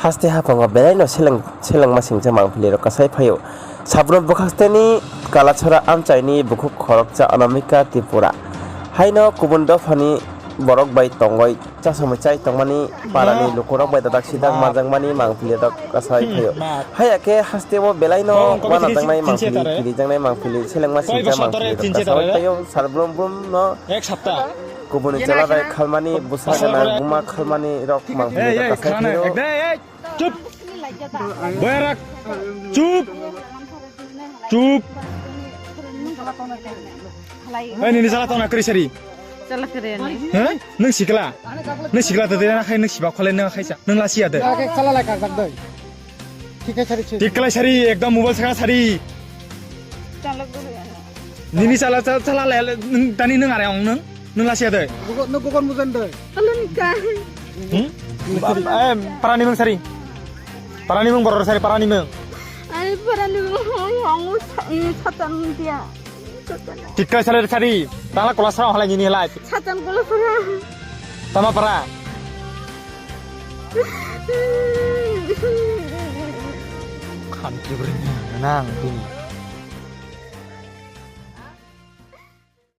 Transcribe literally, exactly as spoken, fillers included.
Haste haphango belaino seleng-, selengma singcha mangpili rok kasai phaio. Sabrum bwkhasteni Kalachora amchaini bukhuk khoroksa Anamika Tripura. Haino kubun dophani borok bai tongoi chasamwi chai tongmani parani lukurok bai dadak sidak manjakmani mangpili rok kasai phaio. Haiya khe hasteo belaino wanajaknai mangpili, kirijaknai mangpili, selengma singcha mangpili rok kasai phaio. Sabrum brum no kubuni chwla bai khalmani, bwsa gana guma khalmani rok mangpili rok kasai phaio. Chup! Boyarak! Chup! Chup! Hei, nini sala tong na kri sari. Sala kri ani. Hei, nung sikla. Nung sikla tadi na khai nung siba khole nung khai sa. Nung lasi ada. Sala lai kajak doi. Thik khai sari. Thik khai sari, ekdom mobile saka sari. Sala kri ani. Nini sala, sala, sala le, le, nung, tani nung are ong nung, nung lasi adai. Gugo, nung gugon mujan dai. Alon ka. Hmm? Ba, ba, em, parani mung sari. Parani mung boror sari, parani mung. Ai, parani mung, ong, ong, sa-, mm, satan dia. Satan. Tikkai sale sari, tala kola sa halai nini halai. Satan kola sa. Tama para. Khan kibri nang tini.